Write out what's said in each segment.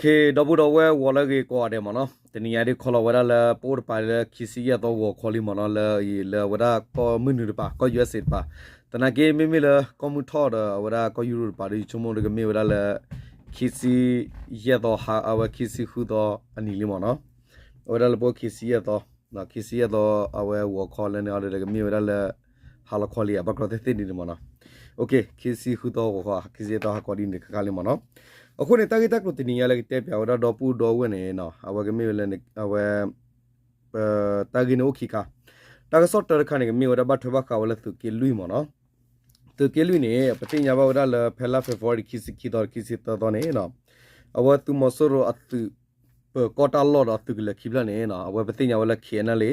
ဒီပုၢ်ဒီဝဲၢ် ဂီၤလၢအဂ့ၤကိးဂၤဒဲးမ့ၢ်နီၤ, တနံၤညါဒ်ခီလီၤဝဲဒၣ်လၢ ပအိၣ်တပၤလၢခံဆံယဲၢ်သီဂီၤခီလံမ့ၢ်နီၤ, လၢအံၤလၢအဝဲဒၣ်ကီၢ်မုၢ်နုာ်တပၤ ကီၢ် ယူၢ်အ့းစ့း တပၤ, သနာ်က့မ့မ့ၢ်လၢကီၢ်မုၢ်ထီၣ်ဒီးအဝဲဒၣ်ကီၢ်ယူရိၤတပၤဒီး ယဆိကမိၣ်ဒီးကမ့ၢ်ဝဲဒၣ်လၢ ခံဆံယဲၢ်သီဟါ အဝဲခံဆံဃုသီအနံၤလံမ့ၢ်နီၤ, အဝဲဒၣ်လၢပအိၣ်ခံဆံယဲၢ်သီ ခံဆံယဲၢ်သီ အဝဲဂီၤခီလၢန့ၣ်အီၤဒီးကမ့ၢ်ဝဲဒၣ်လၢ ဟါလီၤခီလံ အဘၣ်ကြီသ့ၣ်သ့ၣ်ဒ်န့ၣ်မ့ၢ်နီၤ, ခံဆံဃုသီဂီၤခီ ခံဆံယဲၢ်သီဟါခီဒ်န့ၣ်တခါခါလံမ့ၢ်နီၤ, အဃိန့ၣ် တၢ်ဂ့ၢ်တၢ်ကျိၤတနံၤညါလၢကတဲပၠးဝဲဒၣ်ဒီပုၢ်ဒီဝဲၢ်န့ၣ် အဝဲကမ့ၢ်ဝဲလၢ အဝဲ တၢ်ဂ့ၢ်န့ၣ်အိၣ်ခံခါ, တၢ်ကစီၣ်တၢတခါန့ၣ် ကမ့ၢ်ဝဲဒၣ်ဘၣ်ထွဲဘၣ်ဃးဝဲလၢသုးက့လွံၢ်မ့ၢ်နီၤ, သုးက့လွံၢ်န့ၣ် ပသ့ၣ်ညါဘၣ်ဝဲဒၣ်လၢဖဲလါ February ခံဆံခံသီ ခံဆံသၢသီန့ၣ် အဝဲသုးမီၤစိရိၤအသုး ပၢၤကီၢ်တၢ်လီၢ်ဒီးသုးကလၢၤခံဖျၢၣ်န့ၣ် အဝဲပသ့ၣ်ညါဝဲလၢ KNLA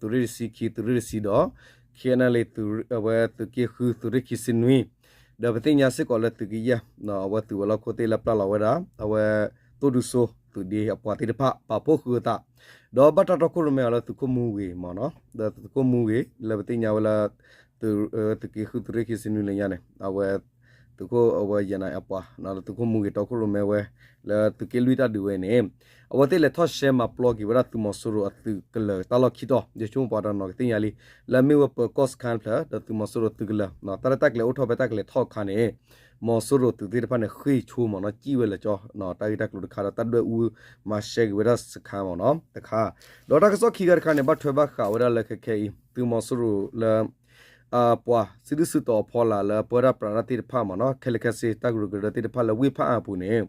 သုးရ့ၣ်တဆံခံ သုးရ့ၣ်တဆံဒီး KNLA အဝဲသုးက့ဃု သုးရ့ၣ်ခံဆံနွံ, ဒီးပသ့ၣ်ညါစ့ၢ်ကီးလၢသုးက့ယဲၢ် အဝဲသုးဝဲၤလီၢ်ခိၣ်သ့ၣ်လၢပျၢ်လီၤဝဲဒၣ် အဝဲသိၣ်ဒူစိသုးဒ့အပှၤသ့ၣ်တဖၣ် ပာ်ဖှိၣ်ဃုာ်အသး, ဒီးဘၣ်တၢ်တီခိၣ်ရိၣ်မဲအီၤလၢသုးခိၣ်မူဂ့ၤမ့ၢ်နီၤ, ဒီးသုးခိၣ်မူဂ့ၤလၢပသ့ၣ်ညါဝဲလၢ သုးက့ဃု သုးရ့ၣ်ခံဆံနွံလၢညါန့ၣ် အဝဲ သုးခိၣ်အဝဲယဲၢ်နၤအပှၤ သုးခိၣ်မူဂ့ၤတီခိၣ်ရိၣ်မဲဝဲ လၢသုးက့လွံၢ်တၢ်ဒုးဝဲန့ၣ် အဝဲသ့ၣ်လဲၤထီၣ်ရှဲမၤပျီက့ၤဝဲဒၣ်သုးမီၤစိရိၤအသုးကလၢၤတၢ်လီၢ်ခံတီၤ ယဆိကမိၣ်ပှၤတနီၤကသ့ၣ်ညါလံ လၢအမ့ၢ်ဝဲပၢၤကီၢ်စခန်းဖျၢၣ် ဒီးသုးမီၤစိရိၤသုးကလၢၤ တၢ်လၢတၢ်ကျဲၤအိၣ်ထီၣ်ဖဲတၢ်ကလဲၤထီၣ်အခါန့ၣ် မီၤစိရိၤသုးသ့ၣ်တဖၣ်န့ၣ် ဃ့ၢ်ဆိမ့ၢ်နီၤ စံၣ်ဝဲလၢကၠီ တၢ်ဂ့ၢ်တၢ်ကျိၤတခါဒီးတၢ်ဒွဲၣ်အူမၤရှဲက့ၤဝဲဒၣ်စခန်းမ့ၢ်နီၤ တခါ, ဒီးတၢ်ကစီၣ်ခံခါတခါန့ၣ် ဘၣ်ထွဲဘၣ်ဃးဝဲဒၣ်လၢခဲခဲအံၤ သုးမီၤစိရိၤလၢ အပှၤစုဒုၣ်စုတီၤအဖီလာ်လၢပဝဲဒၣ်ပြးဒၣ်သ့ၣ်တဖၣ်မ့ၢ်နီၤ ခဲလၢာ်ခဲဆ့တၢ်ကရၢကရိသ့ၣ်တဖၣ်လၢဝ့ၢ်ဖးအါပူၤန့ၣ်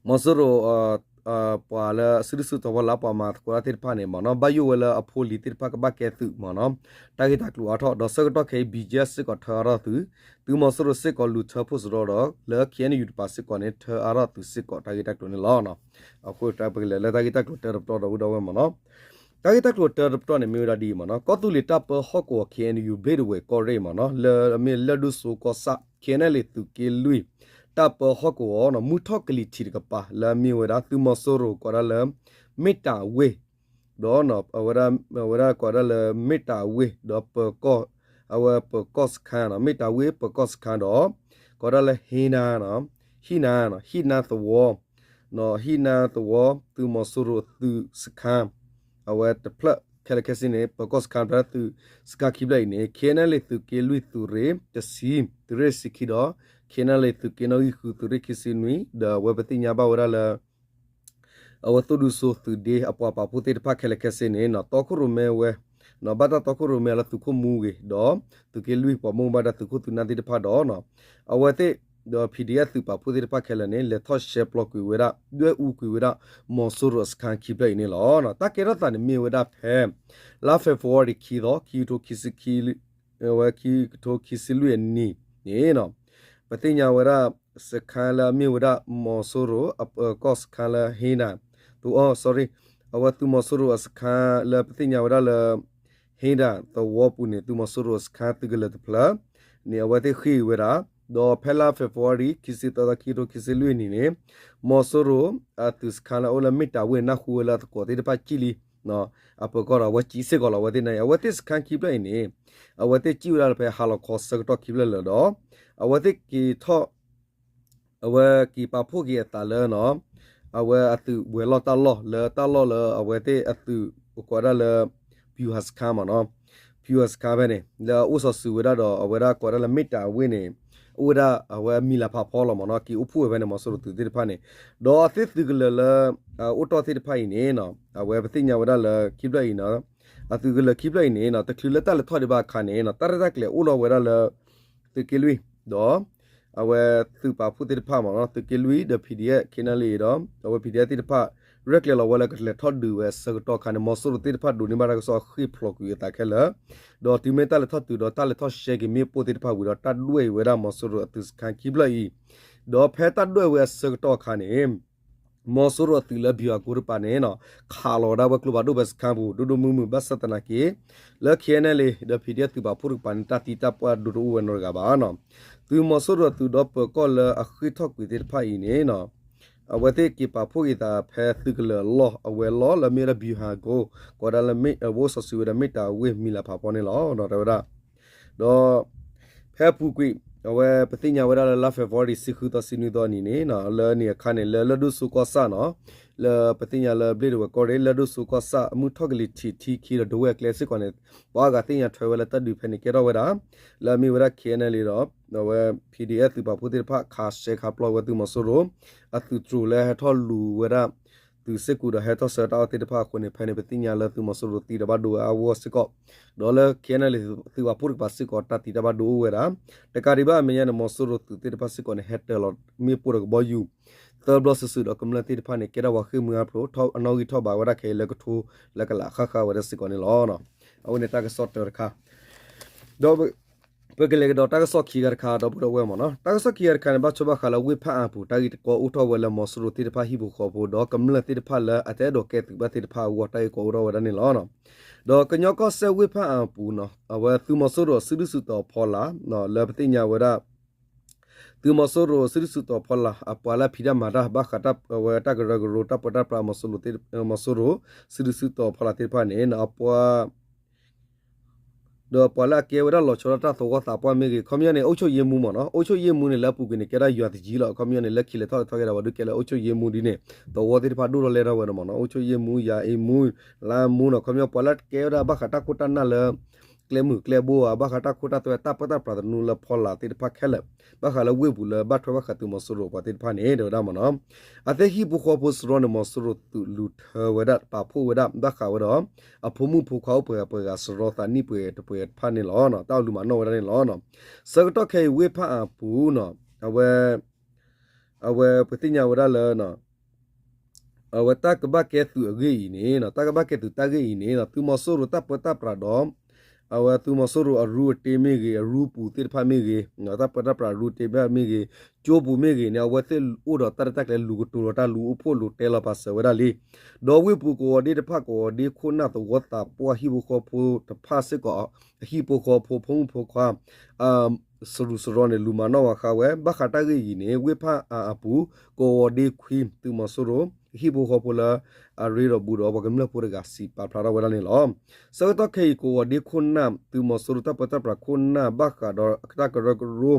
မီၤစိရိၤ ပှၤလၢစုဒုၣ်စုတီၤဖီလာ်ပှၤမၤသကိးတၢ်သ့ၣ်တဖၣ်န့ၣ်မ့ၢ်နီၤ ဘၣ်ယိၣ်ဝဲလၢအဖိလံၤသ့ၣ်တဖၣ်ကဘၣ်ကဲသုးမ့ၢ်နီၤ တၢ်ဂ့ၢ်တၢ်ကျိၤအါထီၣ် ဒီးဆၢကတီၢ်ခဲအံၤ ဘံၣ်ကၠဲၣ် စ့ၢ်ကီးထၢအါထီၣ်သုး သုးမီၤစိရိၤစ့ၢ်ကီးလူၤထၢဖှိၣ်စရီဒီး လၢ KNU တပၤစ့ၢ်ကီးန့ၣ် ထၢအါထီၣ်သုးစ့ၢ်ကီးတၢ်ဂ့ၢ်တၢ်ကျိၤန့ၣ်လီၤ. အဃိပကလဲၤလၢတၢ်ဂ့ၢ်တၢ်ကျိၤတၢတပတီၢ်ဒီပုၢ်ဒီဝဲၢ်မ့ၢ်နီၤ တၢ်ဂ့ၢ်တၢ်ကျိၤတၢတပတီၢ်န့ၣ် မ့ၢ်ဝဲဒၣ်ဒ်အံၤမ့ၢ်နီၤ ကီၢ်သူလ့ၤတၢ်ပၢဟီၣ်ကဝီၤ KNU ဘျ့ၣ်ဒဝဲၢ်ကီၢ်ရ့ၣ်မ့ၢ်နီၤ လၢအမ့ၢ်လၢၢ်ဒိၣ်စိကီၢ်ဆၣ် KNLA သုးက့လွံၢ် တၢ်ပၢဟီၣ်ကဝီၤနီၤ မုၢ်ထီၣ်ကလံၤထံးတကပၤ လၢအမ့ၢ်ဝဲဒၣ် သုးမီၤစိရိၤကိးဒၣ်လၢ မ့ၣ်တၢ်ဝ့ၢ် ဒီး အဝဲဒၣ်ကိးဒၣ်လၢ မ့ၣ်တၢ်ဝ့ၢ် ဒီးပၢၤကီၢ် အဝဲပၢၤကီၢ်စခန်းနီၤ မ့ၣ်တၢ်ဝ့ၢ်ပၢၤကီၢ်စခန်းဒီး ကိးဒၣ်လၢ ဟ့ၣ်နါ ဟ့ၣ်နါ ဟ့ၣ်နါသဝီ ဟ့ၣ်နါသဝီ သုးမီၤစိရိၤသုးစခန်း အဝဲတဖျၢၣ်ခဲလၢာ်ခဲဆ့န့ၣ် ပၢၤကီၢ်စခန်းဖျၢၣ်သုးစခန်းခံဖျၢၣ်အံၤန့ၣ် KNLA သုးက့လွံၢ်သုးရ့ၣ်တဆံ သုးရ့ၣ်တဆံခံဒီး KNLA သုးက့နီၣ်ဂံၢ်ဃု သုးရ့ၣ်ခံဆံနွံ ဒီးအဝဲပသ့ၣ်ညါဘၣ်ဝဲဒၣ်လၢ အဝဲသိၣ်ဒူစိသုးဒ့အပှၤပာ်ဖှိၣ်သ့ၣ်တဖၣ်ခဲလၢာ်ခဲဆ့န့ၣ်နီၤ တီခိၣ်ရိၣ်မဲဝဲ ဘၣ်တၢ်တီခိၣ်ရိၣ်မဲအီၤလၢသုးခိၣ်မူဂ့ၤ ဒီးသုးက့လွံၢ်ပှၤဘၣ်မူဘၣ်ဒါသုးခိၣ်သုးနၢ်သ့ၣ်တဖၣ်ဒီး အဝဲသ့ၣ် ဒီး PDF သုးပာ်ဖှိၣ်သ့ၣ်တဖၣ်ခဲလၢာ်န့ၣ် လဲၤထီၣ်ရှဲပျီကွံာ်ဝဲဒၣ် ဒွဲၣ်အူကွံာ်ဝဲဒၣ် မီၤစိရိၤအစခန်းခံဖျၢၣ်အံၤန့ၣ်လီၤ. တၢ်ကဲထီၣ်သးန့ၣ်မ့ၢ်ဝဲဒၣ်ဖဲ လါ February ခံသီ ခံကထိခံဆံ ဝဲခံကထိခံဆံလွံၢ်အနံၤန့ၣ် ပသ့ၣ်ညါဝဲဒၣ် စခန်းလၢအမ့ၢ်ဝဲဒၣ် မီၤစိရိၤအပၢၤကီၢ်စခန်းလၢ ဟ့ၣ်နါ သဝီ sorry အဝဲသုးမီၤစိရိၤအ စခန်း လၢပသ့ၣ်ညါဝဲဒၣ်လၢ ဟ့ၣ်နါ သဝီပူၤန့ၣ် သုးမီၤစိရိၤအ စခန်း သုးကလၢၤတဖျၢၣ်န့ၣ် အဝဲသ့ၣ်ဃ့ၢ်ဝဲဒၣ် ဒီးဖဲလါ February ခံဆံသၢသီ ခံကထိခံဆံလွံၢ်အနံၤန့ၣ် မီၤစိရိၤအသုးစခန်းလၢအအိၣ်လၢမ့ၣ်တၢ်ဝ့ၢ်နၢ်ဟူဝဲလၢအသကိးသ့ၣ်တဖၣ်စံၣ်လံ အပၢၤကီၢ်ဒီးအဝဲစံၣ်စ့ၢ်ကီးလီၤ အဝဲသ့ၣ်န့ၣ် အဝဲသ့ၣ် စခန်း ခံဖျၢၣ်အံၤန့ၣ် အဝဲသ့ၣ်စံၣ်ဝဲဒၣ်လၢဖဲဟါလီၤခီဆၢကတီၢ်ခံဖျၢၣ်လၢာ်ဒီး အဝဲသ့ၣ်က့ၤထီၣ် အဝဲက့ၤပာ်ဖှိၣ်က့ၤအသးလၢ အဝဲအသုးဝဲၤလီၢ်တၢ်လီၢ်လၢတၢ်လီၢ်လၢအဝဲသ့ၣ်အသုး ကိးဒၣ်လၢ ဗျူဟာစခန်း မ့ၢ်နီၤ ဗျူဟာစခန်း ဖဲန့ၣ် လၢအအိၣ်စီၤစုၤဝဲဒၣ်ဒီး အဝဲဒၣ်ကိးဒၣ်လၢမ့ၣ်တၢ်ဝ့ၢ်န့ၣ် အိၣ်ဝဲဒၣ်အဝဲမံၤလၤဖးဖီလီၤမ့ၢ်နီၤ က့ၤအိၣ်ဖှိၣ်ဝဲဖဲန့ၣ် မီၤစိရိၤသုးသ့ၣ်တဖၣ်န့ၣ် ဒီးအဝဲသ့ၣ်သုးကလၢၤလၢ အအိၣ်တီၢ်သ့ၣ်တဖၣ်အံၤန့ၣ် အဝဲပသ့ၣ်ညါဝဲဒၣ်လၢခံဖျၢၣ်အံၤ အသုးကလၢၤခံဖျၢၣ်အံၤန့ၣ် တချုးလၢတၢ်လဲၤထီၣ်ဒံးဘၣ်အခါန့ၣ် တၢ်ရဲၣ်တၢ်ကျဲၤအိၣ်လီၤဝဲဒၣ်လၢ သုးက့လွံၢ် ဒီး အဝဲသုးပာ်ဖှိၣ်သ့ၣ်တဖၣ်မ့ၢ်နီၤ သုးက့လွံၢ်ဒီး PDF KNLA ဒီး အဝဲ PDF သ့ၣ်တဖၣ် ရဲၣ်ကျဲၤလီၤဝဲလၢကလဲၤထီၣ်ဒုးဝဲအဆၢကတီၢ်အခါန့ၣ် မီၤစိရိၤသ့ၣ်တဖၣ်ဒိးန့ၢ်ဘၣ်တၢ်ကစီၣ်ဃ့ၢ်ဖျိးကွံာ်အသးခဲလၢာ် ဒီးတုၤမ့ၢ်တၢ်လဲၤထီၣ်တုၤဒီးတၢ်လဲၤထီၣ်ရှဲက့ၤမ့ၣ်ပိၢ်သ့ၣ်တဖၣ်ဝံၤဒီး တၢ်ဒွဲၣ်အံၤဝဲဒၣ်မီၤစိရိၤအသုးစခန်းခံဖျၢၣ်အံၤ ဒီးဖဲတၢ်ဒွဲၣ်ဝဲအဆၢကတီၢ်အခါန့ၣ် မီၤစိရိၤအသုးလၢ ဗျူဟာကုန်း တကပၤန့ၣ် ခးလီၤဝဲဒၣ်ဝဲကျိဖးဒိၣ်ဖဲစခန်းပူၤ ဒိၣ်ဒိၣ်မုၢ်မုၢ် ဘၣ်ဆၣ်သနာ်က့ လၢ KNLA ဒီး PDF သုးပာ်ဖှိၣ်တကပၤန့ၣ် တၢ်သံတၢ်ပှၢ်ဒိၣ်တအိၣ်ဝဲနီတဂၤဘၣ်နီၤ သုးမီၤစိရိၤအသုးဒီးပၢၤကီၢ်လၢအဃ့ၢ်ထီၣ်ကွံာ်သ့ၣ်တဖၣ်အံၤန့ၣ် အဝဲသ့ၣ်က့ၤပာ်ဖှိၣ်က့ၤသးဖဲသုးကလၢၤအလီၢ်အဝဲၤလီၢ်လၢမ့ၢ်ဝဲဒၣ် ဗျူဟာကုန်း ကိးဒၣ်လၢ အဝဲအိၣ်စီၤစုၤဝဲဒၣ်မ့ၣ်တၢ်ဝ့ၢ်မံၤလၤဖးဖီန့ၣ်လီၤ တဲဝဲဒၣ် ဒီး ဖဲအပူၤကွံာ် အဝဲပသ့ၣ်ညါဝဲဒၣ်လၢလါ February ဆံဃုသီဆံနွံသီအနံၤန့ၣ် လၢန့ၣ်အခါန့ၣ် လၢလၢၢ်ဒိၣ်စိကီၢ်ဆၣ်နီၤ လၢပသ့ၣ်ညါလၢဘျ့ၣ်ဒဝဲၢ်ကီၢ်ရ့ၣ် လၢၢ်ဒိၣ်စိကီၢ်ဆၣ်အမုၢ်ထီၣ်ကလံၤထံးထံခံဒီးဒဝဲၢ်ကျဲစ့ၢ်ကီးန့ၣ် ပှၤအါဂၤသ့ၣ်ညါထွဲဝဲလၢတၢ်ဒုးဖဲန့ၣ်ကဲထီၣ်ဝဲဒၣ် လၢအမ့ၢ်ဝဲဒၣ် K N L A ဒီး အဝဲ P D F သုးပာ်ဖှိၣ်သ့ၣ်တဖၣ် ခးရှဲခးပျီဝဲသုးမီၤစိရိၤ အသုးတြူာ်လၢဟဲထီၣ်လူၤဝဲဒၣ် သုးစ့ၢ်ကီးဒီးဟဲထီၣ်ဆှၢတၢ်အီၣ်သ့ၣ်တဖၣ်အဃိန့ၣ် ဖဲန့ၣ်ပသ့ၣ်ညါလၢသုးမီၤစိရိၤသံဒီးဘၣ်ဒိဝဲအဂီၢ်စ့ၢ်ကီး ဒီးလၢ K N L A သုးပာ်ဖှိၣ်တကပၤစ့ၢ်ကီး တၢ်သံတၢ်ဘၣ်ဒိအိၣ်ဝဲဒၣ် တကးဒံးဘၣ်အမဲာ်ညါန့ၣ် မီၤစိရိၤသုးသ့ၣ်တဖၣ်စ့ၢ်ကီးန့ၣ် ဟဲတၢၤလီၤမ့ၣ်ပိၢ်ဒီးကဘီယူၤ သၢဘျီစုာ်စုာ်ဒီးကမျၢၢ်သ့ၣ်တဖၣ်န့ၣ် ကဲထီၣ်ပှၤဃ့ၢ်မှံဟးဖျိး အနီၣ်ဂံၢ်ထီၣ်ဘးဝဲဒၣ်ခဲအံၤလၢကထိလၢကလးဃၣ်ဃၣ်ဝဲဒၣ်စ့ၢ်ကီးန့ၣ်လီၤ. အဝဲန့ၣ်တၢ်ကစီၣ်တၢတခါ ဒီး ပကလဲၤကဒီးတၢ်ကစီၣ်ခံဂၤတခါ ဒီပုၢ်ဒီဝဲၢ်မ့ၢ်နီၤ တၢ်ကစီၣ်ခံဂၤတခါန့ၣ် ဘၣ်ဆိဘၣ်ဃးလၢဝ့ၢ်ဖၣ်အၣ်ပူၤ တၢ်ဂ့ၢ်တကီအိၣ်ထီၣ်ဝဲလၢမီၤစိရိၤသ့ၣ်တဖၣ်ဟံၣ်ဖိဃီဖိ ဒီးကမျၢၢ်သ့ၣ်တဖၣ်လၢအတအဲၣ်ဒိးကဲသုးဘၣ်သ့ၣ်တဖၣ်အဂီၢ် တၢ်ဂ့ၢ်ကီအိၣ်ထီၣ်ဝဲဒၣ်န့ၣ်လီၤ. ဒီးကညီကီၢ်စဲၣ်ဝ့ၢ်ဖၣ်အၣ်ပူၤနီၤ အဝဲသုးမီၤစိရိၤအစုဒုၣ်စုတီၤဖီလာ် လၢပသ့ၣ်ညါဝဲဒၣ် သုးမီၤစိရိၤစုဒုၣ်စုတီၤဖီလာ် အပှၤလၢအဖံးတၢ်မၤတၢ် ဘၣ်ဃးတၢ်ဝဲတၢ်ကရၢကရိ တၢ်ပၢတၢ်ပြးမီၤစိရိၤ မီၤစိရိၤ စုဒုၣ်စုတီၤဖီလာ်သ့ၣ်တဖၣ်န့ၣ် အပှၤ ဒီးပှၤလၢအကဲဝဲဒၣ်လီၤဆီဒၣ်တၢ်သဝီသးပှၢ်မ့ၢ်ဂ့ၤ ခီပညီန့ၣ် အုပ်ချုပ်ရေးမှူးမ့ၢ်နီၤ အုပ်ချုပ်ရေးမှူးန့ၣ် လၢအပူၤကွံာ်န့ၣ် ကဲဒၣ်ယွၤတယံၤလီၤ ခီပညီန့ၣ် လၢခံလဲၤထီၣ်လဲၤထီၣ်ကဲဒၣ် ပှၤဒုးကဲလၢအုပ်ချုပ်ရေးမှူးဒ်န့ၣ် သဝီသ့ၣ်တဖၣ်ဒိၣ်ထီၣ်လဲၢ်ထီၣ်ဝဲဒၣ်မ့ၢ်နီၤ အုပ်ချုပ်ရေးမှူး ရာအိမ်မှူး လမ်းမှူးနီၤ ခီပညီပှၤလၢကဲဝဲဒၣ်ဘၣ်ဃးတၢ်ခိၣ်တၢ်နၢ်လၢ ကျဲမုၢ်ကျဲဘိဧါ ဘၣ်ဃးတၢ်ခိၣ်တၢ်သွဲတၢ်ပၢတၢ်ပြးသနူလၢဖီလာ်သ့ၣ်တဖၣ်ခဲလၢာ် ဘၣ်ဃးလၢဝ့ၢ်ပူၤလၢဘၣ်ထွဲဘၣ်ဃးသုးမီၤစိရိၤပှၤသ့ၣ်တဖၣ်န့ၣ် တဲဝဲဒၣ်မ့ၢ်နီၤ အသ့ၣ်ဟံၣ်ဖိဃီဖိစရီန့ၣ် မီၤစိရိၤသုးလူၤထၢဝဲဒၣ် ပာ်ဖှိၣ်ဝဲဒၣ် ဘၣ်ဃးဝဲဒီး အဖိမုၣ်ဖိခွါအိၣ်ပှဲၤဂၤပှဲၤဂၤ စရီသးနံၣ်ပှဲၤတပှဲၤတဖၣ်န့ၣ်လီၤ. တၢ်လူၤမၤနီၣ်ဝဲဒၣ်န့ၣ်လီၤ. ဆၢကတီၢ်ခဲအံၤဝ့ၢ်ဖၣ်အၣ်ပူၤနီၤ အဝဲ အဝဲပသ့ၣ်ညါဝဲဒၣ်လၢ အဝဲတၢ်ကဘၣ်ကဲသုးအဂ့ၢ်အံၤန့ၣ် တၢ်ကဘၣ်ကဲသုးတၢ်ဂ့ၢ်အံၤန့ၣ် သုးမီၤစိရိၤတၢ်ပၢတၢ်ပြးဒီး အဝဲသုးမီၤစိရိၤအရူအတ့မ့ၢ်ဂ့ၤ အရူပူၤသ့ၣ်တဖၣ်မ့ၢ်ဂ့ၤ တၢ်ပၢတၢ်ပြးအရူအတ့မ့ၢ်ဂ့ၤ ကၠိပူၤမ့ၢ်ဂ့ၤန့ၣ် အဝဲသ့ၣ်အိၣ်ဒီးတၢ်ရဲၣ်တၢ်ကျဲၤလူၤကတိၤလီၤတၢ်လူၤအိၣ်ဖှိၣ်လူၤတဲလီၤပာ်စၢၤဝဲဒၣ်လံ. ဒီးဝ့ၢ်ပူၤကဝီၤဒ့တဖၣ် ကဝီၤဒ့ခိၣ်နၢ်သဝီသးပှၢ်ဟံၣ်ဖိဃီဖိတဖၣ်စ့ၢ်ကီး အဟံၣ်ဖိဃီဖိဖိမုၣ်ဖိခွါ စရူးစရီန့ၣ် လူၤမၤနီၣ်ဝဲဃာ်ဝဲ ဘၣ်ဃးတၢ်ဂ့ၢ်အံၤန့ၣ် ဝ့ၢ်ဖၣ်အၣ်အပူၤ ကဝီၤဒ့ခွံ သုးမီၤစိရိၤ ဟံၣ်ဖိဃီဖိလၢ အရ့ဒီးဘူးဒီးပှၤကမျၢၢ်ဖိတဂၤစံးပာ်ဖျါထီၣ်ဝဲဒၣ်န့ၣ်လီၤ. ဆၢကတီၢ်ခဲအံၤ ကဝီၤဒ့ခိၣ်နၢ် သုးမီၤစိရိၤတၢ်ပၢတၢ်ပြးခိၣ်နၢ် ဘၣ်ဃးဒီးတၢ်ကရၢကရိ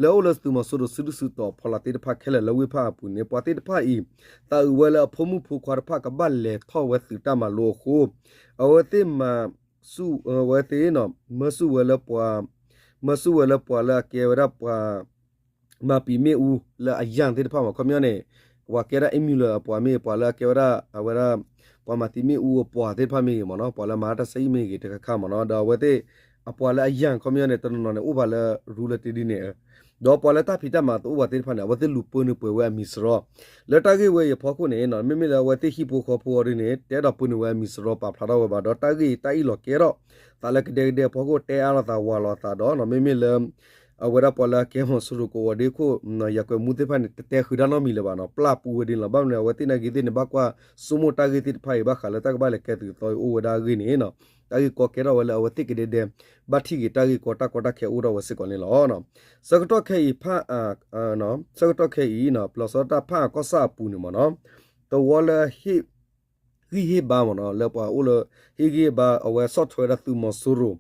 လၢအအိၣ်လၢသုးမီၤစိရိၤစုဒုၣ်စုတီၤဖီလာ်သ့ၣ်တဖၣ်ခဲလၢာ်လၢဝ့ၢ်ဖၣ်အၣ်ပူၤန့ၣ် ပှၤသ့ၣ်တဖၣ်အံၤ သးအုးဝဲလၢအဖိမုၣ်ဖိခွါတဖၣ်ကဘၣ်လဲၤထီၣ်ဝဲသုးတၢ်မၤလိအဃိ အဝဲသ့ၣ်မၤ ဆူၣ်ဝဲသ့ၣ်နီၤ မၢဆူၣ်ဝဲလၢပှၤ မၢဆူၣ်ဝဲလၢပှၤလၢအကဲဝဲဒၣ်ပှၤ မၤပံာ်မ့ၣ်အူလၢအယၣ်သ့ၣ်တဖၣ်မး ခီပညီန့ၣ် ပှၤကဲဒၣ်အ့မူလၢအပှၤမ့ၢ်ဂ့ၤ ပှၤလၢအကဲဝဲဒၣ် အဝဲဒၣ် ပှၤမၤသံမ့ၣ်အူအပှၤသ့ၣ်တဖၣ်မ့ၢ်ဂ့ၤမးနီၤ ပှၤလၢမၤတၢ်ဆါဟံၣ်မ့ၢ်ဂ့ၤတခါခါမးနီၤ ဒီးအဝဲသ့ၣ် အပှၤလၢအယၣ်ခီပညီန့ၣ် တနီၤနီၤန့ၣ် အိၣ်ဘၣ်လၢရူလၢတ့ဒ်န့ၣ် ဒီးပှၤလၢတၢ်ဖံးတၢ်မၤတအိၣ်ဘၣ်သ့ၣ်တဖၣ်န့ၣ် အဝဲသ့ၣ်လူၤပၢနုာ်ပှဲၤဝဲအမံၤစရီ လၢတၢ်ဂ့ၢ်ဝဲအံၤအဖီခိၣ်န့ၣ် မ့မ့ၢ်လၢအဝဲသ့ၣ်ဟံၣ်ဖိဃီဖိအီၤဒ်န့ၣ် တအဲၣ်ဒိးပၢနုာ်ဝဲအမံၤစရီပာ်ဖျါထီၣ်ဝဲဘၣ် ဒီးတၢ်ဂ့ၢ်တၢ်အ့ၣ်လိာ်ကဲထီၣ်သးလၢကဒဲကဒဲအဖီခိၣ် တဲအါလိာ်သးဝးလိာ်သးဒီး မ့မ့ၢ်လၢ အဝဲဒၣ်ပှၤလၢအကဲမီၤစိရိၤကဝီၤဒ့ခိၣ် ယၤကွဲးမူသ့ၣ်တဖၣ်န့ၣ် တတဲဃုာ်တၢ်နီတမံၤလၢၤဘၣ်နီၤ ပျၢ်ပူဝဲဒ်န့ၣ်လီၤ ဘၣ်မနုၤအဝဲသ့ၣ်နာ်က့သ့ၣ်န့ၣ် ဘၣ်ကွၢ်ဆိကမိၣ်တၢ်ဂ့ၢ်သ့ၣ်တဖၣ်အံၤ ဘၣ်ဃးလၢတၢ်ကဘၣ်လဲၤကဲသုးသီအံၤအိၣ်ဝဲဒၣ်အဂ့ၢ်န့ၣ် တၢ်ဂ့ၢ်ကီကဲထီၣ်ဝဲလၢအဝဲသ့ၣ်ကဒဲဒဲ ဘၣ်ထံၣ်က့ၤတၢ်ဂ့ၢ်ကီတၢ်ကီတၢ်ခဲအိၣ်ထီၣ်ဝဲစ့ၢ်ကီးန့ၣ်လီၤ. ဆၢကတီၢ်ခဲအံၤဖၣ် ဆၢကတီၢ်ခဲအံၤ ပျီၢ်စီတၢ်ဖၣ်အၣ်ကီၢ်ဆၣ်အပူၤန့ၣ်မးနီၤ သဝီလၢ ဟ့ၣ်ဂံၢ်ဟ့ၣ်ဘါမးနီၤ လၢပှၤအိၣ်လၢ ဟ့ၣ်ဂံၢ်ဟ့ၣ်ဘါ အဝဲဆီၣ်ထွဲဝဲဒၣ်သုးမီၤစိရိၤ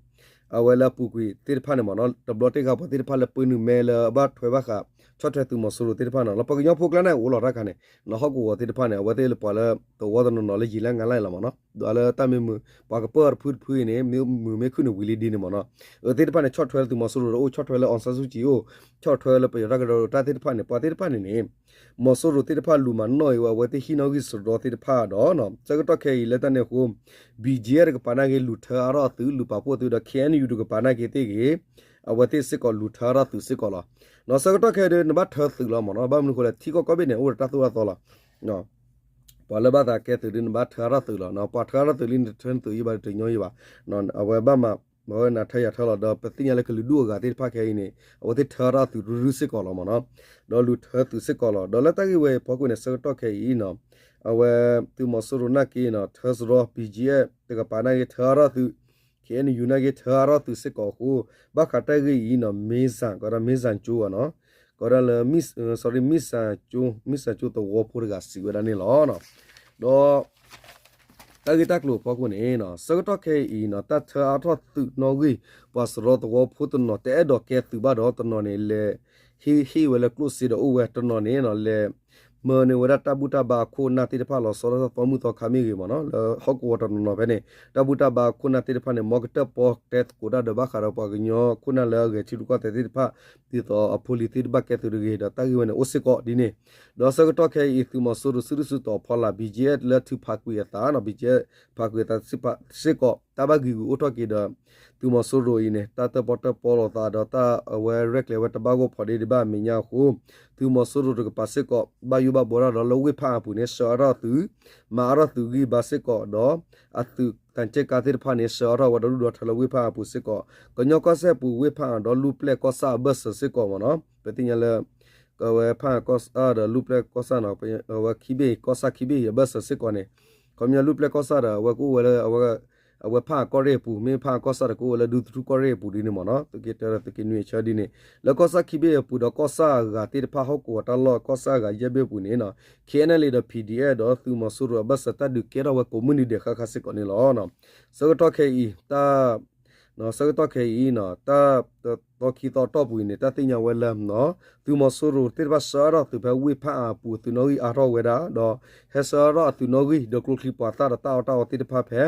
အဝဲလၢအပူၤကွံာ်သ့ၣ်တဖၣ်န့ၣ်မးနီၤ တဘျီတ့ၢ်ဃာ်ပှၤသ့ၣ်တဖၣ်လၢပၢနုာ်မဲလၢအဘၣ်ထွဲဘၣ်ဃး ဆီၣ်ထွဲသုးမီၤစိရိၤသ့ၣ်တဖၣ်န့ၣ်လီၤ ပှၤကညီဖိကျါန့ၣ်အိၣ်လီၤတၢ်ခါန့ၣ် ဟီၣ်ကဝီၤသ့ၣ်တဖၣ်န့ၣ် အဝဲသ့ၣ်လၢပှၤလၢသဝီတနီၤနီၤလၢယံာ်လၢငါလၢ်လီၤမးနီၤ ဒီးလၢတၢ်မ့ၢ်မုာ် ပှၤကပၢၢ်တဖုတဖုအံၤန့ၣ် မ့ၢ်မုာ်မ့ၢ်ခုၣ်န့ၣ်ဝံၤလံဒ်န့ၣ်မးနီၤ အဝဲသ့ၣ်တဖၣ်န့ၣ် ဆီၣ်ထွဲသုးမီၤစိရိၤတအိၣ် ဆီၣ်ထွဲလၢအီၣ်ဆန်းစုကြည်အိၣ် ဆီၣ်ထွဲလၢပယီၤတၢ်ကရၢကရိတၢ်သ့ၣ်တဖၣ်န့ၣ် ပှၤသ့ၣ်တဖၣ်န့ၣ်န့ၣ် မီၤစိရိၤသ့ၣ်တဖၣ်လူၤမၤနီၣ်အံၤဝဲအဝဲသ့ၣ်ဟံၣ်နီၣ်ဂံၢ်စရီသ့ၣ်တဖၣ်ဒီး ဆၢကတီၢ်ခဲအံၤလၢတၢ်န့ၣ်အဃိ ဘံၣ်ကၠံၣ်အဲၣ် တကပၤနာ်က့ လူၤထၢအါထီၣ်အသုး လူၤပာ်ဖှိၣ်အသုးဒီး ခ့ၣ်အဲၣ်ယူၣ် တကပၤနာ်က့သ့ၣ်ဂ့ၤ အဝဲသ့ၣ်စ့ၢ်ကီးလူၤထၢအါထီၣ်သုးစ့ၢ်ကီးလီၤ. ဆၢကတီၢ်ခဲအံၤဒီး နဘၣ်ထၢသုးလီၤမးနီၤ ဘၣ်မနုၤဃိလဲၣ် ထံကီၢ်ကိးဘ့ၣ်န့ၣ် အိၣ်ဒီးတၢ်သိၣ်တၢ်သီလီၤ ပှၤလၢဘၣ်သးကဲသုးဒီး နဘၣ်ထၢအါထီၣ်သုးလီၤ. ပှၤထၢအါထီၣ်သုးလံ နထၢသုးယံၤဘၣ်ဒီးတညီယံၤဘၣ်. အဝဲဘၣ်မၤ အဝဲနၤထၢယၤထၢလီၤ ဒီးပသ့ၣ်ညါလၢကလုာ်ဒူၣ်အဂၤသ့ၣ်တဖၣ်ခဲအံၤန့ၣ် အဝဲသ့ၣ်ထၢအါထီၣ်သုးရုၢ်ရုၢ်စ့ၢ်ကီးလီၤမးနီၤ. ဒီးလူၤထၢသုးစ့ၢ်ကီးလီၤ. ဒီးလၢတၢ်ဂ့ၢ်ဝဲအံၤဖီခိၣ်န့ၣ် ဆၢကတီၢ်ခဲအံၤနီၤ အဝဲသုးမီၤစိရိၤနာ်က့နီၤ ထၢစရီ ဘံၣ်ကၠံၣ်အဲၣ် တကပၤနာ်က့ ထၢအါထီၣ်သုး ခ့ၣ်အဲၣ်ယူၣ်နာ်က့ ထၢအါထီၣ်သုးစ့ၢ်ကီးအဃိ ဘၣ်ဃးတၢ်ဂ့ၢ်အံၤနီၤ မ့ၢ်စၣ် ကီးဒီးမ့ၢ်စၣ်ကၠိဘၣ်နီၤ ကီးဒၣ်လၢ sorry မ့ၢ်စၣ်ကၠိ မ့ၢ်စၣ်ကၠိသဝီဖိတဂၤစံးဝဲဒၣ်န့ၣ်လီၤ. ဒီး တၢ်ဂ့ၢ်တၢ်ကျိၤအဖီခိၣ်န့ၣ် ဆၢကတီၢ်ခဲအံၤနီၤ တၢ်ထၢအါထီၣ်သုးနီၣ်ဂံၢ် ပှၤစရီသဝီဖိတနီၤ တအဲၣ်ဒိးကဲသုးဘၣ်ဒီး တနီၤန့ၣ် လဲၤဟ့ၣ်ဟ့ၣ်ဝဲလၢကျိၣ်စ့ဒီးအိၣ်ဝဲ တနီၤန့ၣ် လဲၤမၢန့ၢ်ဝဲဒၣ်တၢ်ဘူၣ်တၢ်ဘါအခိၣ်အနၢ်သ့ၣ်တဖၣ်လီၤဆီဒၣ်တၢ်သီမုၢ်သီခါမ့ၢ်ဂ့ၤမ့ၢ်နီၤ လၢဟီၣ်ကဝီၤတနီၤနီၤဖဲန့ၣ် တၢ်ဘူၣ်တၢ်ဘါအခိၣ်အနၢ်သ့ၣ်တဖၣ်န့ၣ် မ်ကတၢၢ်ပီတဲသကိးတၢ်ဒီးဘၣ်ဃးဒီးပှၤကညီခိၣ်နၢ်လၢအဂဲၤထံရူၢ်ကီၢ်သဲးသ့ၣ်တဖၣ် ဒ်သိးအဖိလံၤသ့ၣ်တဖၣ်ကဲသုးတဂ့ၤ ဒီးတၢ်ဂ့ၢ်ဝဲန့ၣ်အိၣ်စ့ၢ်ကီးဒ်န့ၣ် ဒီးဆၢကတီၢ်ခဲအံၤ သုးမီၤစိရိၤစုဒုၣ်စုတီၤဖီလာ် ဘီကၠ့အဲၣ် လၢထုးဖးကွံာ်အသးနီၤ ဘီကၠ့အဲၣ် ဖးကွံာ်အသးစ့ၢ်ကီး တၢ်ဘၣ်ဂံာ်ဂူာ်အိၣ်ထီၣ်က့ၤဒီး သုးမီၤစိရိၤအံၤန့ၣ် တၢ်တၢၣ်ပီၣ်တၢၣ်ပီလိာ်သးဒီးတၢ်အဝဲရဲၣ်ကျဲၤဝဲတဘၣ်ဂီၢ်ဖီဒ့ဒံးဘၣ်အမဲာ်ညါအဃိ သုးမီၤစိရိၤတကပၤစ့ၢ်ကီး ဘၣ်ယိၣ်ဘၣ်ဘှီတၢ်ဒီးလၢဝ့ၢ်ဖးအါပူၤန့ၣ် ဆှၢအါထီၣ်သုး မၤအါထီၣ်သုးဂံၢ်ဘါစ့ၢ်ကီးဒီး အသုးသံချပ်ကားသ့ၣ်တဖၣ်န့ၣ် ဆှၢအါထီၣ်ဝဲဒီဒူၣ်ဒီထၢလၢဝ့ၢ်ဖးအါပူၤစ့ၢ်ကီး ကညီကီၢ်စဲၣ်အပူၤ ဝ့ၢ်ဖးအါဒီးလူၢ်ပျဲၢ်ကီၢ်ဆၣ်အဘၢၣ်စၢၤစ့ၢ်ကီးမ့ၢ်နီၤ ပသ့ၣ်ညါလၢ အဝဲဖးအါကီၢ်ဆၣ်ဒီးလူၢ်ပျဲၢ်ကီၢ်ဆၣ်နီၤ အဝဲခံဘ့ၣ် ကီၢ်ဆၣ်ခံဘ့ၣ်အံၤအဘၢၣ်စၢၤစ့ၢ်ကီးန့ၣ် ခီပညီလူၢ်ပျဲၢ်ကီၢ်ဆၣ်ဒီး အဝဲကအိၣ်ဝဲလၢ အဝဲဖးအါကီၢ်ရ့ၣ်အပူၤ မ့ၢ်ဖးအါကီၢ်ဆၣ်ဒီးကအိၣ်ဝဲလၢဒူသထူကီၢ်ရ့ၣ်အပူၤဒ်န့ၣ်မ့ၢ်နီၤ သုးက့တၢဒီးသုးက့နွံအဆၢဒ်န့ၣ် လၢကီၢ်ဆၣ်ခံဘ့ၣ်အပူၤဒီးကီၢ်ဆၣ်အဂၤသ့ၣ်တဖၣ် ဟီၣ်ကဝီၤတၢ်လီၢ်ကီၢ်ဆၣ်အဂၤယဲၢ်ဘ့ၣ်အပူၤန့ၣ် ခ့ၣ်အဲၣ်အၣ်လ့ဒီး ပီၣ်ဒီအ့ၣ် ဒီးသုးမီၤစိရိၤအဘၢၣ်စၢၤတၢ်ဒုးကဲထီၣ်ဝဲကိးမုၢ်နံၤဒဲးဃၣ်ဃၣ်စ့ၢ်ကီးန့ၣ်လီၤ. ဆၢကတီၢ်ခဲအံၤ တၢ် ဆၢကတီၢ်ခဲအံၤနီၤ တၢ်တသီခံသီအတီၢ်ပူၤအံၤန့ၣ် တၢ်သ့ၣ်ညါဝဲလၢ သုးမီၤစိရိၤသ့ၣ်တဖၣ်ဆှၢအါထီၣ်သုးဖဲဝ့ၢ်ဖးအါပူၤအသုးနီၣ်ဂံၢ်အါထီၣ်ဝဲဒၣ် ဒီးဟဲဆှၢအါထီၣ်အသုးနီၣ်ဂံၢ်ဒီးကျိချံမျိာ်သၣ်ဒီးတၢ်အီၣ်တၢ်အီသ့ၣ်တဖၣ်ဖဲ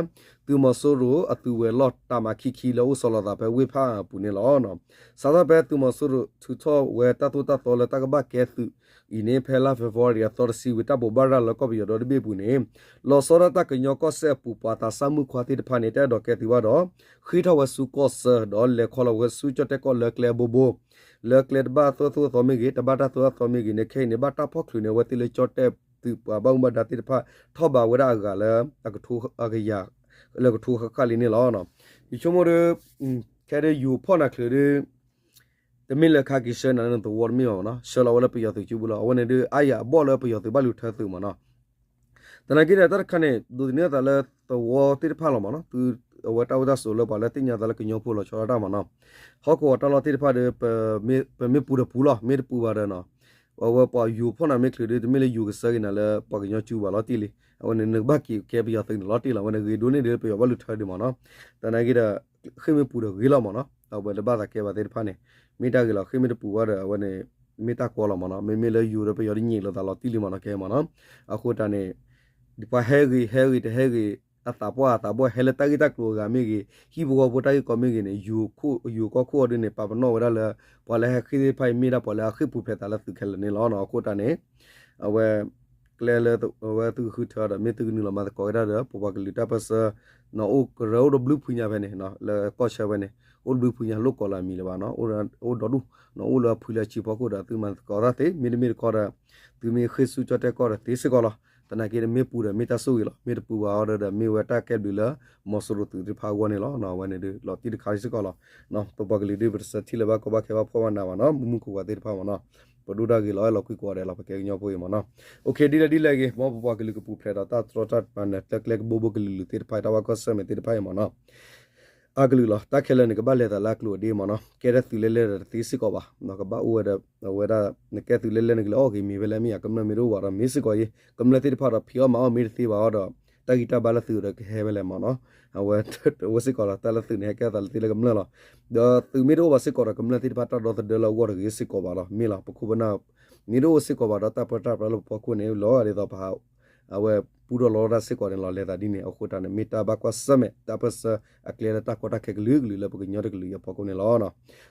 သုးမီၤစိရိၤအသုးဝဲၤလီၢ်တၢ်မၤခံခံလၢအိၣ်ဆီလီၤသးဖဲဝ့ၢ်ဖးအါပူၤန့ၣ်လီၤ. စးထီၣ်ဖဲသုးမီၤစိရိၤထုးထီၣ်ဝဲတၢ်သိၣ်တၢ်သီလၢတၢ်ကဘၣ်ကဲသုးအံၤန့ၣ် ဖဲလါဖ့ၤဘြူၤအါရံၤအသီတဆံဝံၤ တၢ်ဘိးဘၣ်ရၤလၢကီၢ်ပယီၤဒီတဘ့ၣ်အပူၤန့ၣ် လီၤဆီဒၣ်တၢ်ကညီကီၢ်စဲၣ်အပူၤ ပှၤသးစၢ်မုၣ်ခွါသ့ၣ်တဖၣ်န့ၣ် တအဲၣ်ဒိးကဲသုးဘၣ်ဒီး ဃ့ထီၣ်ဝဲဆူကီၢ်ဆၢဒီးလဲၤခီလီၤဝဲဆူကၠီၣ်တဲၣ်ကီၢ်လၢကျဲအဘိဘိ လၢကျဲတဘၣ်သိၣ်သိၣ်သီမ့ၢ်ဂ့ၤ တဘၣ်တၢ်သိၣ်တၢ်သီမ့ၢ်ဂ့ၤန့ၣ် ခဲအံၤန့ၣ် ဘၣ်တၢ်ဖီၣ်ချုးန့ၢ်အဝဲသ့ၣ်လၢကၠီၣ်တဲၣ်သုးပှၤဘၣ်မူဘၣ်ဒါသ့ၣ်တဖၣ် ထီၣ်ဘးဝဲဒၣ်အဂၤလၢ အကထိအကယၤ လၢကထိဃၣ်ဃၣ်လံန့ၣ်လီၤ. ယဆိကမိၣ်ဒီး ခဲဒုးယိၤဖီၣ်နၤချုးဒီး တမ့ၢ်လၢခါက့ၤဆှၢနၤလၢနသဝီတမ့ၢ်ဘၣ်မ့ၢ်နီၤ ဆှၢလီၤဝဲလၢပယီၤသုးကၠိပူၤလီၤ အဝဲန့ၣ်ဒီး အါယၤအဘီၣ်လၢပယီၤသုးဘၣ်လူၤထၢသုးမ့ၢ်နီၤ သနာ်က့ဒီး တၢ်တခါန့ၣ် ဒိးသန့ၤအသးလၢသဝီသ့ၣ်တဖၣ်လီၤမ့ၢ်နီၤ သုအဝဲတၢ်အိၣ်တၢ်ဆိးလၢပှၤလၢသ့ၣ်ညါသးလၢကညီဖိလီၤဆီဒၣ်တၢ်မ့ၢ်နီၤ ဟီၣ်ကဝီၤတၢ်လီၢ်သ့ၣ်တဖၣ်ဒီး ပမ့ၢ်ပူၤဒီးပူၤလီၤ မ့ၢ်တပူၤဘၣ်ဒီးနီၤ အဝဲပှၤယိၤဖီၣ်နၤမ့ၢ်ချုးဒီး တမ့ၢ်လၢယိၤကဆှၢက့ၤနၤလၢပှၤကညီကၠိဘၣ်လီၤတံၢ်လံ အဝဲန့ၣ်နကဘၣ်က့ၤကဲပယီၤသုးန့ၣ်လီၤတံၢ်လီၤ အဝဲန့ၣ်ဂ့ၤဒိၣ်န့ၢ်ဒံးလၢပယီၤဘၣ်လူၤထၢဒံးမ့ၢ်နီၤ သနာ်က့ဒီး ဃ့ၢ်မ့ၢ်ပူၤဒီးဂ့ၤလီၤမ့ၢ်နီၤ အဝဲတဘၣ်သးကဲဘၣ်သ့ၣ်တဖၣ်န့ၣ် မ့ၢ်တၢ်ဂ့ၤလီၤ ဃ့ၢ်မ့ၢ်တပူၤဘၣ်ဒီး အဝဲန့ၣ် မ့ၢ်တၢ်ကီလီၤမ့ၢ်နီၤ မ့မ့ၢ်လၢယိၤဒီးပယီၤတညံးလိာ်သးလီၤတံၢ်လံမ့ၢ်နီၤ ကဲမ့ၢ်နီၤ အဃိတၢ်န့ၣ် ပှၤဟဲဂ့ၤ ဟဲဂ့ၤ တဟဲဂ့ၤ အသးပှၢ်အသးပှၢ် ဟဲလၢတၢ်ဂ့ၢ်တၢ်ကျိၤအဂၤမ့ၢ်ဂ့ၤ ဟံၣ်ဖိဃီဖိတၢ်ဂ့ၢ်ကီမ့ၢ်ဂ့ၤန့ၣ် ယိၤကီၢ်ခိၣ်အဒုန့ၣ် ပာ်ပနီၣ်ဝဲဒၣ်လၢ ပှၤလၢဟဲဃ့ၢ်သ့ၣ်တဖၣ်အံၤ မ့ၢ်ဒၣ်ပှၤလၢအဃ့ၢ်ပူၤဖျဲးသးလၢသုးခဲလၢာ်န့ၣ်လီၤ. အဃိတၢ်န့ၣ် အဝဲ ကျဲလၢအဝဲသုကဃုထၢဒီး မ့ၢ်သုကနုာ်လီၤမၤသကိးဝဲဒၣ်ဒီး ပပှၤကလုာ်တၢ်ပၢၢ်ဆၢ နအိၣ်ကရၢအိၣ်ဒီးဘျုးဖှံညါဖဲန့ၣ် လၢကီၢ်ဆၢဖဲန့ၣ် အိၣ်တဘျုးဖှံညါလိၣ်ကိးလၢအမံၤလၢၤဘၣ်နီၤ အိၣ်ဒီဒူၣ် နအိၣ်လၢအဖှံလၢအဆံးဖီခိၣ်ဒီး သုမၤသကိးတၢ်သ့ မ့တမ့ၢ်တခီဒီး သုမ့ၢ်ဃ့ၢ်ဆူကၠီၣ်တဲၣ်ကီၢ်ဒီးသ့စ့ၢ်ကီးလီၤ. သနာ်က့ဒီးမ့ၢ်ပူၤဒီးမ့ၢ်တၢ်ဆိၣ်ဂ့ၤလီၤ. မ့ၢ်တပူၤဘၣ်အီၤဒီး မ့ၢ်ဝဲတၢ်ကဲဘျုးလၢ မီၤစိရိၤသုးသ့ၣ်တဖၣ်အဂီၢ်န့ၣ်လီၤ. အဝဲန့ၣ်ဒီး လီၤတံၢ်တခါလံစ့ၢ်ကီးလီၤ. ပပှၤကလုာ်ဒ်ပတစၢထံၣ်လၢၤဘၣ်ကီဘၣ်ခဲဘၣ်ဖှီၣ်ဘၣ်နးဘၣ်နီၤ မုၢ်မုၢ်ခိၣ်ဝါသ့ၣ်တဖၣ်မ့ၢ်နီၤ ပဒိၣ်တၢ်ဂ့ၤလီၤ အဲၣ်လီၤကွံကိးဂၤဒဲးလီၤ ပကဲကညီဖိအံၤမ့ၢ်နီၤ. အိၣ်ခ့ ဒ်လဲၣ်ဒ်လဲၣ်ဂ့ၤ မ်ပပှၤကလုာ်ကပူၤဖျဲးဒီးတၢ်တြီတၢ်တပါန့ၣ် ကျဲကျဲကဘိဘိကလုာ်လုာ်သ့ၣ်တဖၣ်အံၤ တၢ်ဘၣ်ကီၢ်ဆၢၣ်မဲာ်သ့ၣ်တဖၣ်အံၤမ့ၢ်နီၤ အကလုာ်လီၤ. တၢ်ခဲလၢာ်န့ၣ် ကဘၣ်လဲၤသးလၢအကျိၤအဒ့မ့ၢ်နီၤ. ကဲထီၣ်သုးလဲၢ်လဲၢ်ဒီးတသ့စ့ၢ်ကီးဘၣ်. ကဘၣ်အိၣ်ဝဲဒီး အဝဲဒၣ် နကဲသုးလဲၢ်လဲၢ် နကလဲၤအီၣ်က့ၤမ့ၤဖဲလဲၣ် မ့ၢ်ယၤ ကမျၢၢ်မ့ၢ်တအိၣ်ဘၣ်ဒီးမ့ၢ်စ့ၢ်ကီးအံၤ ကမျၢၢ်သ့ၣ်တဖၣ်ဒီးဖံးအီၣ်မၤအီၣ်မ့ၢ်တသ့ဘၣ်အီၤဒီး တၢ်ဂံၢ်တၢ်ဘါလၢသုးဒီးကဟဲဖဲလဲၣ်မ့ၢ်နီၤ. အဝဲ အဝဲစ့ၢ်ကီးလီၤ တၢ်လၢသုးန့ၣ် ဟဲကဲထီၣ်သးလၢသ့လၢကမျၢၢ်လီၤ. ဒီးသုးမ့ၢ်တအိၣ်ဘၣ်စ့ၢ်ကီးဒီး ကမျၢၢ်သ့ၣ်တဖၣ်တၢ်ဒီသဒၢလၢအဂီၢ်တဂ့ၤစ့ၢ်ကီးဘၣ်လီၤ. မ့ၢ်လီၤ ပခိၣ်ပနၢ် မ့ၢ်တအိၣ်စ့ၢ်ကီးဘၣ်ဒီး တၢ်ပၢတၢ်ပြးလၢပဖီခိၣ်န့ၣ် လီၤဂာ်ဒ်သိးပဟး အဝဲပူထီၣ်လီၤတၢ်စ့ၢ်ကီးန့ၣ်လီၤ. လဲၤသးဒ်န့ၣ် အဃိတၢ်န့ၣ် မ့ၢ်တၢ်ဘၣ်ကွၢ်ဆၢၣ်မဲာ် တၢ်ပၢၢ်ဆၢအကျဲလၢတၢ်ကီတၢ်ခဲကလုာ်ကလုာ်လၢပကညီတကလုာ်အံၤ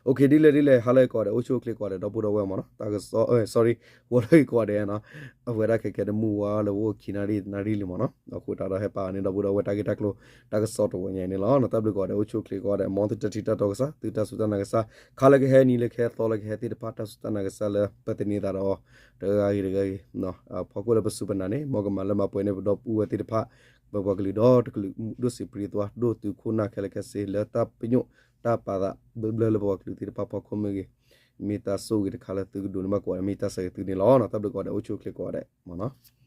အဖီခိၣ်န့ၣ်လီၤ. အိၣ်ခ့ ဒ်လဲၣ်ဒ်လဲၣ် ဟါလၢအဂ့ၤကိးဂၤဒဲး အိၣ်ဆူၣ်အိၣ်ချ့ကိးဂၤဒဲး ဒီပုၢ်ဒီဝဲၢ်မ့ၢ်နီၤ တၢ်ကစီၣ် sorry ဂီၤလၢအဂ့ၤကိးဂၤဒဲးနီၤ အဝဲဒၣ်ခဲကဲဒ်မုၢ်ဝါလၢဝိခံနၣ်ရံၣ်နၣ်ရံၣ်လံမ့ၢ်နီၤ အဃိတၢ်ဒီးဟဲပာ်န့ၢ်ဒီပုၢ်ဒီဝဲၢ်တၢ်ဂ့ၢ်တၢ်ကျိၤ တၢ်ကစီၣ်တဝဲညါအံၤန့ၣ်လီၤ. တၢ်ဘျုးကိးဂၤဒဲး အိၣ်ဆူၣ်အိၣ်ချ့ကိးဂၤဒဲး မ်သုတထံၣ်တၢ်တီကစၢ် သုတၢ်စူၢ်တၢ်နာ်ကစၢ် ခါလၢကဟဲနံၤလၢကဟဲသီလၢကဟဲသ့ၣ်တဖၣ် တၢ်စူၢ်တၢ်နာ်ကစၢ်လၢပသန့ၤသးဒီး တဂၤဂ့ၤတဂၤဂ့ၤ ဖီခိၣ်လၢပစူၢ်ပနာ်န့ၣ် မ်ကမၤလၢမၤပှဲၤန့ၢ်ပဒီပုၢ်ဝဲၢ်သ့ၣ်တဖၣ် ပပှၤကလုာ်ဒီတကလုာ် ဒိၣ်စံးပြံသွါ ဒိၣ်တုာ်ခိၣ်နၢ်ခဲလၢာ်ခဲဆ့ လၢတၢ်ပညိၣ်တၢ်ပာ်သးဘျၢဘျၢလၢပပှၤကလုာ်သ့ၣ်တဖၣ်ဖီခိၣ်မ့ၢ်ဂ့ၤ မ့ၢ်တၢ်ဆိၣ်ဂ့ၤတခါလၢသုကဒိးန့ၢ်ဘၣ်ကိးဂၤဒဲး မ့ၢ်တၢ်ဆၢဂ့ၤသုန့ၣ်လီၤ. တၢ်ဘျုးကိးဂၤဒဲး အိၣ်ဆူၣ်အိၣ်ချ့ကိးဂၤဒဲးမ့ၢ်နီၤ.